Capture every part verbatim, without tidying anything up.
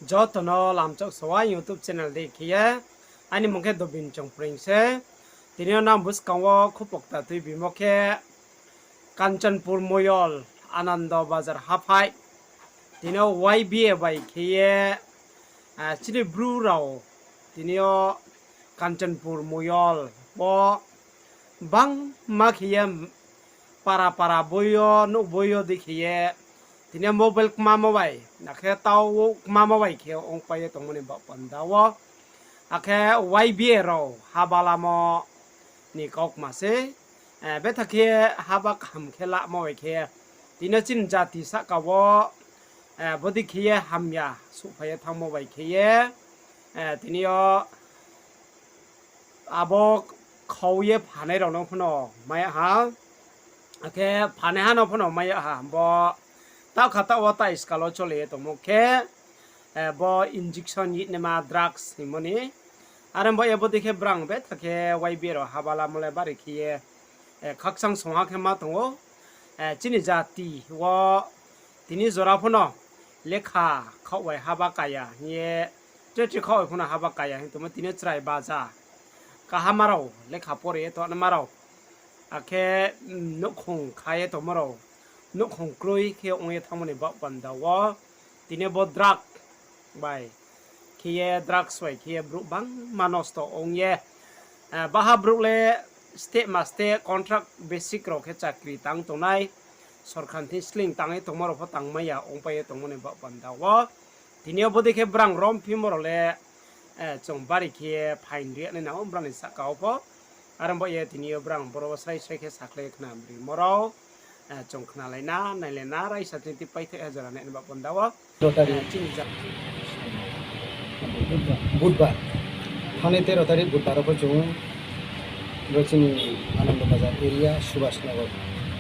Joto no lamchak soa YouTube channel dei khe ye. Aini mung khe Dobin Chongpreng se. Tini yo nang buskang wo khupokta tuibimo khe Kanchanpur Moyol, Anando Bazar haphai. Tini yo Y B A bai khe ye, chini Bru rao tini yo Kanchanpur Moyol wo bangma khe ye para para boi yo, nouh boi yo dei khe ye, tini yo mobile kmamo bai, akhe tau kmamo bai khe ongpai ye tongmo ni baoh panda wo. Akhe Y B A rao haba lamo ni kaukma se, betha khe haba kaham khe lamo bai khe, tini yo chini jati sahka wo, bodei khe ye hamya souhphai ye thanngmo bai khe ye, tini yo abo khau ye phanai rao no phano mai ya ha, akhe phanaiha no phano mai ya ha, bo taoh kha taoh wo tai skal wo chole ye tongmo khe, bo injection yinaima drugs hingmo ni. Are bo ye bodei khe brang betha khe Y B A rao haba lamo le bari khe ye, khakchang songha khe ma tong ou. Chini jati wo tini jora phano lekha khaoh bai haba kaya hing ye, tre tre khaoh bai phano haba kaya hing tongmo tini chrai baja. Kaham rao lekha pore ye tongnaima rao, akhe nouhkhong kha ye tongmo rao, nouhkhong kroi khe ong ye thanngmo ni baoh panda wo, tini bo drug bai khe ye, drugs bai khe ye brouh bangma nosto ong ye, baha brouh le steh ma steh contract basic rao khe chakri tang tongnai, sorkar ni thing sleing tang ye tongmo rao pho tangmai ya ongpai ye tongmo ni baoh panda wo. Tini yo bodei khe brang romphimo rao le, chung bari khe ye fine ri nai nang ou brang ni sahka wo pho. Are bo ye tini yo brang boro wo srai srai khe sakhlai khna brimo rao, chung khnalai na, nailai na, raisa chini ti paithai ha jora nai ni baoh panda wo. তেরো তারিখ, বুধবার, thanai তেরো তারিখ বুধবার wo pho chung bo chini Anando Bazar area, Subhas Nagar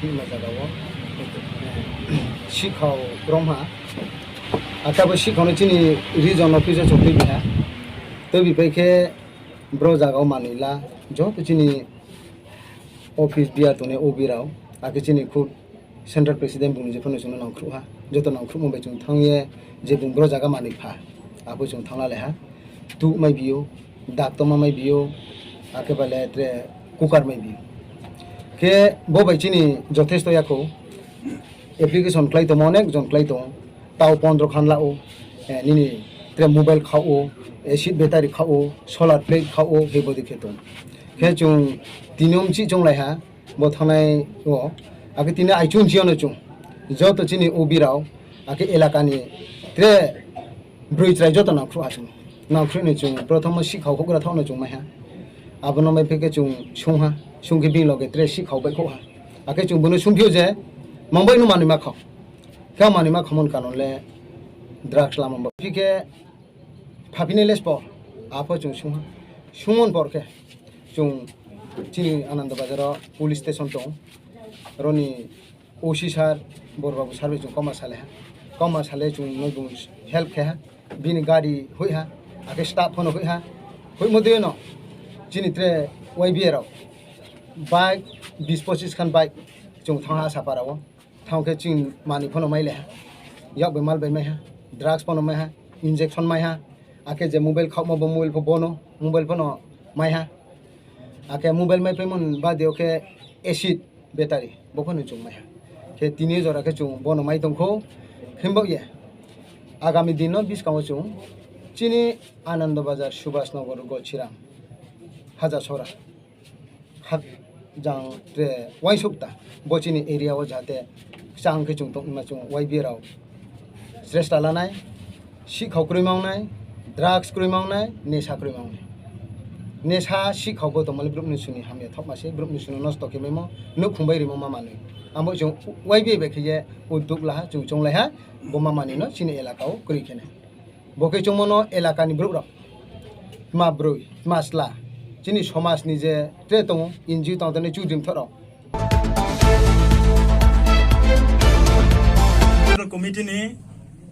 hingma zaga wo sihkhau romha. Akhe bo sihkhau no chini region office wo chung tuibi ha. Tuibi pai khe bro zaga wo manoi la, joto chini office biar tongnai O B rao, akhe chini khud central president bung ni je phano chung no nangkhruh ha. Joto nangkhruhmo bai chung thanng ye je bung bro zaga manoi pha, abo chung thanng lalai ha. Tuh mai bi ou, daktoma mai bi ou, akhe ba le tre cooker mai bi ou. Khe bo bai chini jothesto ya khou. Application klái tongmo onek jon klái tong ou. Tau pondro khan la ou, nini tre mobile khaoh ou, acid battery khaoh ou, solar plate khaoh ou, hei bodei khe tong. Khe chung tini yo mchih chounglai ha, bo thanngnai wo, akhe tini aichung chi yo no chung joto chini O B rao, akhe elaka ni tre broi chrai joto nangkhruh ha chung. Nangkhruh ni chung prothom wo sihkhau houhgra thaoh no chung mai ha. Abo no mai phi khe chung sung ha, sung khe bini loge tre sihkhau baihkhouh ha. Akhe chung bo no sungphi ou je, mang bai no manoi ma khau. Khe ang manoi ma khaomo ni karon le drugs lamo ba phi khe phaphi nai le spo, apho chung sung ha. Sungmo ni por khe chung chini Anando Bazar wo police station tong, aro ni O C sir, Bor Babu sir bai chung kauma salai ha. Kauma salai chung noi bung help khe ha. Bini gari hoih ha, akhe staff pho no hoih ha. Hoihmo dei no chini tre Y B A rao bike bis pochis khan bike chung thanng ha Asapara wo. Thanng khe chini manoi pho no mailai ha. Yak bai mal bai mai ha, drugs pho no mai ha, injection mai ha. Akhe je mobile khaohmo bo mobile pho bo no, mobile pho no mai ha. Akhe mobile maipaimo ni bade wo khe acid battery bo pho no chung mai ha. Khe tini jora khe chung bo no mai tong khou. Himba ye agami din no buskang wo chung chini Anando Bazar, Subhas Nagar, Gochiram, Hajasora, ha jang tre uaingsouh ta, bo chini area wo jahate kchang khe chung tongma chung Y B A rao sresta lanai, sihkhau kroima ong nai, drugs kroima ong nai, nesa kroima ong nai. Nesa sihkhau bo tongmo le brouh mnusu ni hamya thaohma se, brouh mnusu no nosto khe maimo, nouhkhong bai rimo ma manoi. Abo chung Y B A bai khe ye uddog la ha, chung chounglai ha, bo ma manoi no chini elaka wo kroi khe nai. Bo khe chungmo no elaka ni brouh rao, tma broi, tma sla, chini somaj ni je tre tong ou, N G O tang tongnai chudri mthoh rao, Central Committee ni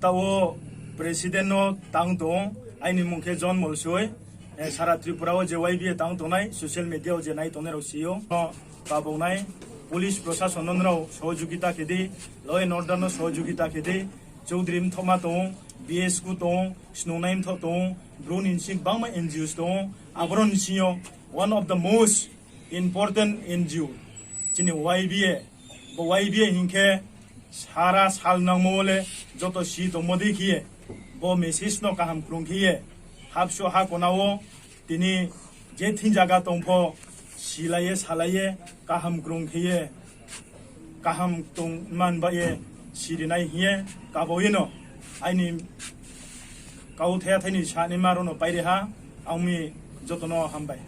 taoh wo president no tang tong ou, aini mung khe John Molsoi, sara Tripura wo je Y B A tang tongnai, social media wo je nai tongnai rao si ou. No pabongnai, police prosason no nrao sohojogita khe di, law and order no sohojogita khe di, chudri mthohma tong ou, B S K tong ou, Snungnai Mthoh tong ou, Bru ni bsing bangma N G Os tong ou, aboro ni bsing yo one of the most important N G O chini Y B A. Bo Y B A hing khe sara sal nangmo wo le joto si tongmo dei khe ye, bo message no kaham krung khe ye, hapsuh ha kona wo tini je thing zaga tong pho, silai ye, salai ye, kaham krung khe ye, kaham tong man ba ye, sirinai hing ye, kabo ye no aini kauthai thai ni sanaima rao no pairi ha, ang mi joto no hambai.